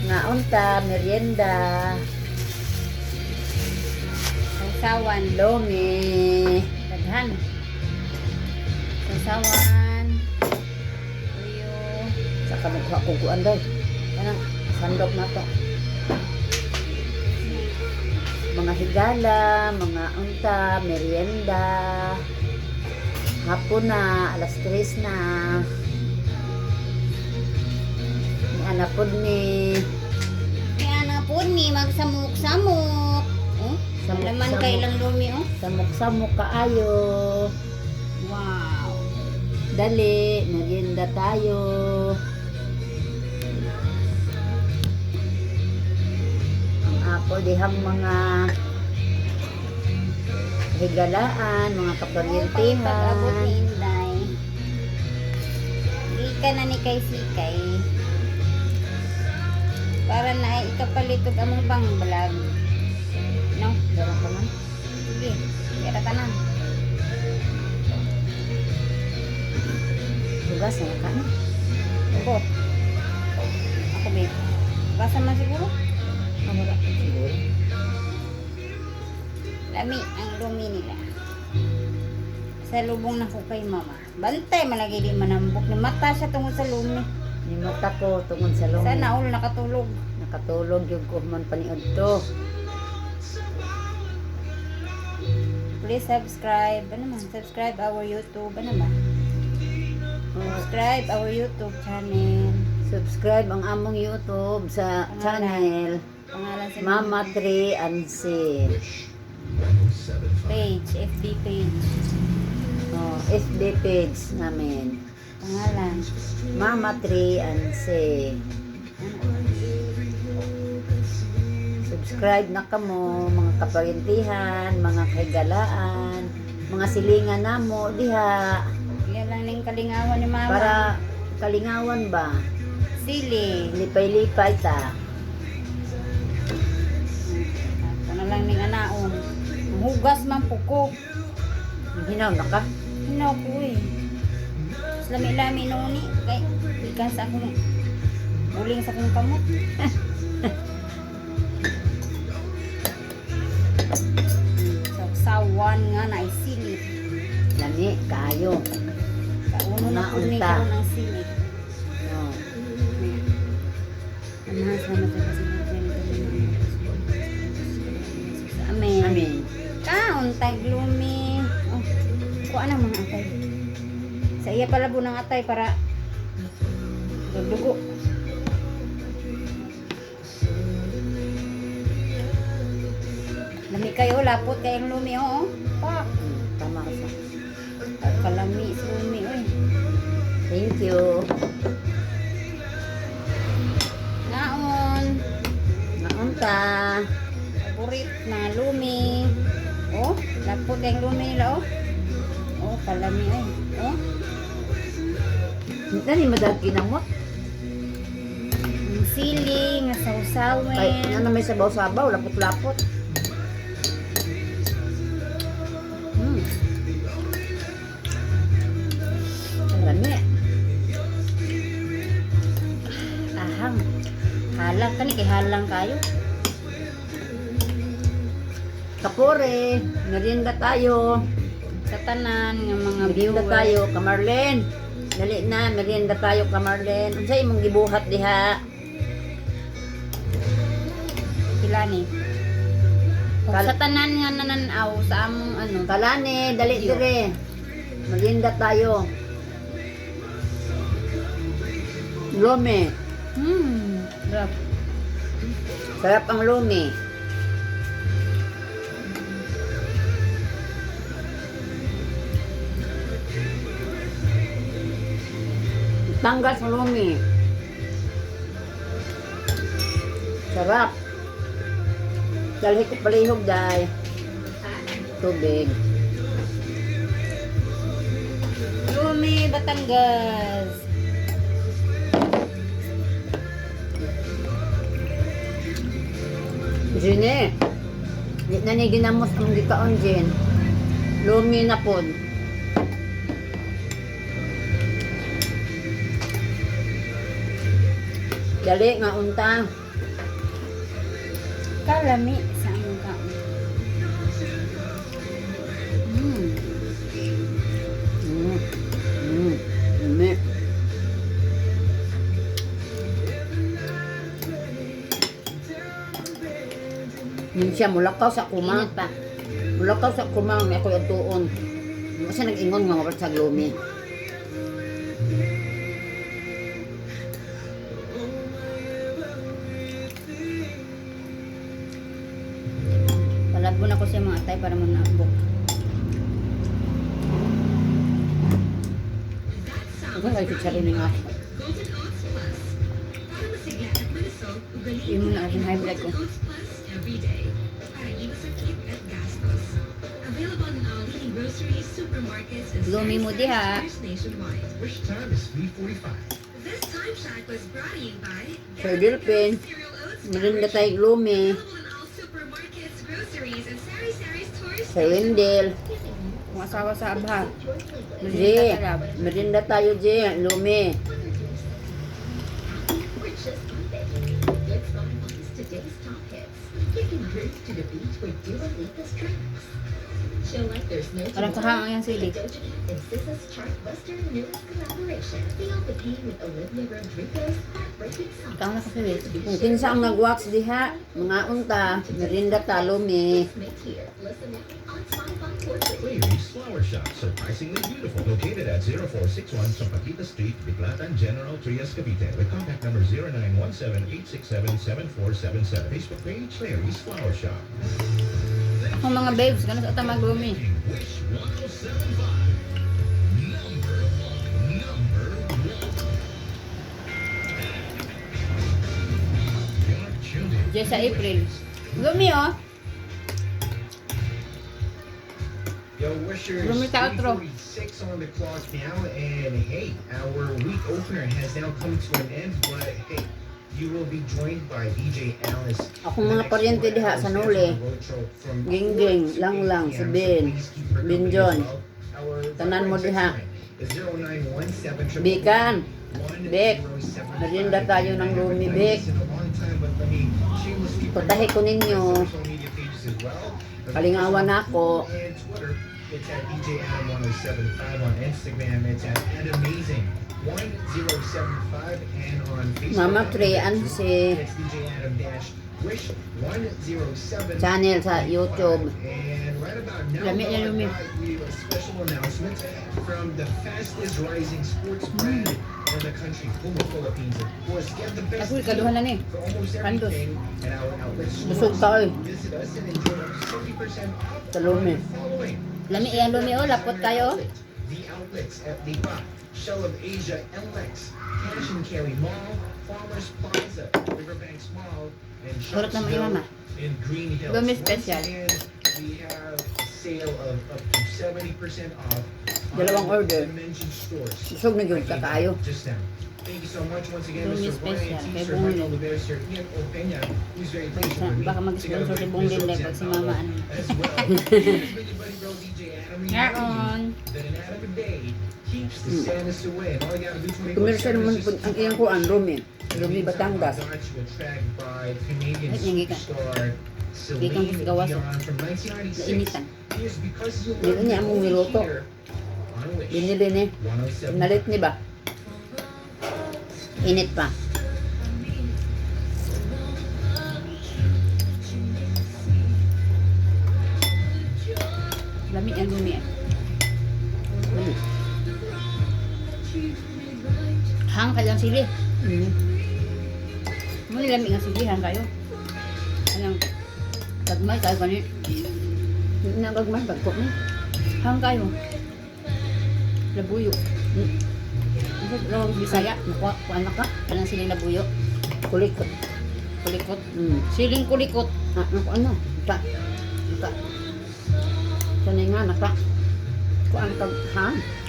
Ngaon ta, merienda. Sausawan. Lomi. Daghan. Sausawan. Tuyo. Saka magkuha kong kuan day. Kanang sandok na to. Mga higala, mga unta, merienda. Hapon na, alas 3 na. Ni anak pod ni. Kaya na po ni magsamok-samok. Oh, Samok-samok. laman kay lang lumi oh. Samok-samok kaayo. Wow. Dali, merienda tayo. Ang ako dihang mga higalaan, mga Oh, pag-abot kaparyentihan. ni Inday. Di ka na ni kay Sikay. Para na ay ikapalit og among pang vlog. No? Meron ka man? Sige. Pera tanan. Hugas na ka na. Ako. Ako babe. Basa man siguro. Ah, wala. Siguro. Lami ang lumi nila. Sa lubong na ko kay mama. Bantay malagi di manambok ni mata siya tungod sa lumi. Ni mata ko tungod sa lumi. Sana all nakatulog. Nakatulog yung ko man paniod to. Please subscribe. Ano man? Subscribe our YouTube. Ano ba? Subscribe our YouTube channel. Subscribe ang among YouTube sa Pangalan. channel Pangalan sa Mama Tree Ansi. Page, FB page. Oh, FB page namin. Pangalan. Mama Tree Ansi. Ano? Subscribe na kamo, mga kaparintihan, mga kahigalaan, mga silingan namo diha Yan lang ning kalingawan ni mama. para kalingawan ba? Sili. Lipay-lipay ta. Ako na lang ning anaon. Hugas man po ko. Hinaw na ka. Hinaw ko eh. Mas lami-lami noon ni. Kay, ikan sa akong buling sa akong kamot. Sausawan nga na ay sili. Lami kayo. Kauno na po ni Naunta. karon ang sili. No. Amahan, salamat sa Amen. Amen. Kaon taglumi. Oh, kuha na mga atay. Sa iya pala ng atay para dugo. Lami kayo, lapot kayong lumi, oo. Pak. Tama ka sa. Kalami sa lumi, oy. Thank you. Ngaon. Naunta. Paborit na lumi. Oh, lapot kayong lumi nila, oh. Oh, kalami, oy. Oh. Nani madal kinamot. Ang sili, nga sawsawin. Kay ano may sabaw-sabaw, lapot-lapot. Ang lami. Ahang. Halang kani kay halang kayo. Kapore, merienda tayo. Sa tanan nga mga Merienda viewers. tayo, Kamarlen. Dali na, merienda tayo, Kamarlen. Unsa imong gibuhat diha? Sila ni. Ug sa tanan nga nananaw sa among ano. Kalani, dali Video. dire. Merienda tayo. Lome. Sarap. Sarap ang lumi. Tanggal sa lumi. Sarap. Dalhi ko palihog, day. Tubig. Lumi Batangas. Jin eh. Di na ni ginamos ang gikaon, Jin. Lumi na pod. Dali nga unta. Kalami sa among kaon. Lami. Yun siya, mulakaw sa kuma. Init pa. Mulakaw sa kuma, may ako yung tuon. Kasi nag-ingon nga mapalit sa gloomy. Palabon ako sa mga atay para manabok. Ako ay kutsara ni nga. Golden Oats Plus. Para masigla at malusog, ugaliin Yun muna ating high blood ko. Golden Oats Plus every day. Para iwas sakit at gastos. Available in all leading groceries, supermarkets, and Lumi mo sari-sari diha. stores nationwide. Wish time is 3:45. This time check was brought to you by Sir Delphin, Cereal Oats Merinda tayo gloomy. Available in all supermarkets, groceries, and sari-sari stores. Sir Wendell. Kung asawa sa abha. J, Merinda talab. merinda tayo, J. Lumi. We're just on Veggie. Let's finalize today's top hits. You can cruise to the beach with Dua Lipa's tracks. Show like there's no Parang tomorrow. kahang ang sili. Doja Cat and SZA's chartbuster newest collaboration. Feel the pain with Olivia Rodrigo's heartbreaking song. Ikaw na kasi eh. Kung kinsa ang nag-wax diha, mga unta, merinda ta, lumi. Make here. Listen now on Spotify for free. Clary's Flower Shop, surprisingly beautiful. Located at 0461 Sampaguita Street, Biclatan, General Trias, Cavite. With contact number 0917-867-7477. Facebook page, Clary's Flower Shop. Akong mga babes, ganun sa atang maglumi. Wish 1075. Number one. Number one. You're tuned in. Diyan sa April. Lumi oh. Yo, Wishers, Lumita outro. 3:46 on the clock now, and hey, our week opener has now come to an end, but hey, you will be joined by DJ Alice. Akong mga paryente diha sa Nole. Gingging, Langlang, si Ben, Binjon. Tanan mo diha. Bikan, Bek, merienda tayo ng lumi, Bek. Putahe ko ninyo. Kalingawan ako. And Twitter, it's at DJ Adam 1075. On Instagram, it's at Adamazing 1075. And on Facebook, Mama Trey, ano si it's DJ Adam dash Wish 107. Channel sa YouTube. And right about now, Lami na lumi. I've got you a special announcement from the fastest rising sports brand in the country, Puma Philippines. Of course, get the best Ako, ikaduhan na ni. for almost Kandos. everything at our outlet Busog stores. ka oy. Visit us and enjoy up to 70% off Sa lumi. on the following. Lami yan lumi oh, lapot kayo. The outlets at Lipa, Shell of Asia, LX, Cash and Carry Mall, Farmers Plaza, Riverbanks Mall, and Kurot naman yung mama. Sharpsville in Green Hills. Lumi Once special. again, we have a sale of up to 70% off on Dalawang order. the mentioned stores. Busog na gyud ka kaayo. Just now. Thank you so much once again, Lumi Mr. Brian special. T. Kay Sir Bonglin. Michael Lubero, Sir Ian Opeña, who's very patient with me. Baka mag-sponsor Together si with Bonglin Ms. dahil pag si Roxanne Mama Paolo ano. as well. This has been your buddy bro, DJ Adam, reminding you Ngaon. that an atom a day keeps the sadness away. And all you gotta do 24/7 Commercial is naman just po ang iyang kuan, Rumi. Rumi Batangas. Got you a track by Canadian Ay, yung gikan. superstar Gikan Celine sa gawas, oh. Dion from 1996. Nainitan. Here's Because You Dili Love niya Me among only niluto. here on Wish Binili ni. 107. Nalit ni ba? Init pa. Lami yan lumi eh. Hang kayo ang sili. Mo ni lami nga sili hang kayo. Anong gagmay kayo kani. Nagagmay bagko ni. Hang kayo. Labuyo. Ano sa Bisaya? Nakuha kuan na ka. Kanang siling labuyo. Kulikot. Kulikot. Siling Kulikot. Ah, naku ano? Naka. Naka. Sanay nga naka. Kuan kag ha?